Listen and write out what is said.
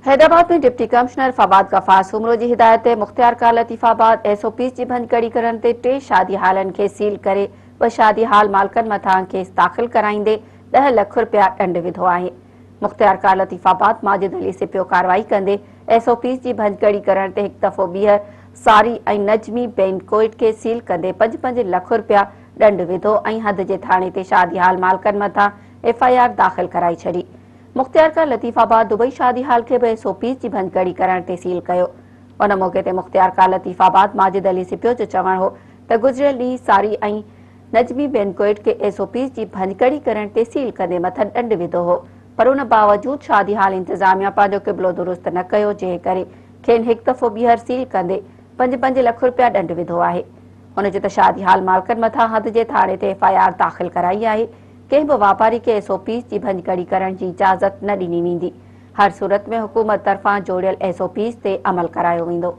Hyderabad ۾ deputy commissioner Fawad Ghaffar Soomro جي هدايت تي مختيارڪار لطيف آباد ايس او پيز جي ڀڃڪڙي ڪرڻ تي ٽي شادي هالن کي سيل ڪري ٻه شادي هال مالڪن مٿان ڪيس داخل ڪرائيندي ڏهه لک رپيا ڏنڊ وڌو آهي. مختيارڪار لطيف آباد ماجد علي سپيو ڪارروائي ڪندي ايس او پيز جي ڀڃڪڙي ڪرڻ تي هڪ دفعو ٻيهر ساري ۽ نجمي بينڪوئٽ کي سيل ڪندي پنج پنج لک رپيا ڏنڊ وڌو ۽ حد جي ٿاڻي تي شادي هال مالڪن مٿان ايف I R داخل ڪرائي ڇڏي. مختيارڪار لطيف آباد دبئي شادي هال کي به ايس او پيز جي ڀڃڪڙي ڪرڻ تي سيل ڪيو. ان موقعي تي مختيارڪار لطيف آباد ماجد علي سپيو جو چوڻ هو ته گذريل ڏينهن ساري ۽ نجمي بينڪوئٽ کي ايس او پيز جي ڀڃڪڙي ڪرڻ تي سيل ڪندي مٿن ڏنڊ وڌو هو پر ان باوجود شادي هال انتظاميا پنهنجو قبلو درست نه ڪيو جنهن ڪري کين هڪ دفعو ٻيهر سيل ڪندي پنج پنج لک رپيا ڏنڊ وڌو آهي. هن چيو ته شادي هال مالڪن مٿان حد جي ٿاڻي تي ايف I R داخل ڪرائي آهي. ڪنهن به واپاري کي ايس او پيز جي ڀڃڪڙي ڪرڻ جي اجازت نه ڏني ويندي، هر صورت ۾ حڪومت طرفان جوڙيل ايس او پيز تي عمل ڪرايو ويندو.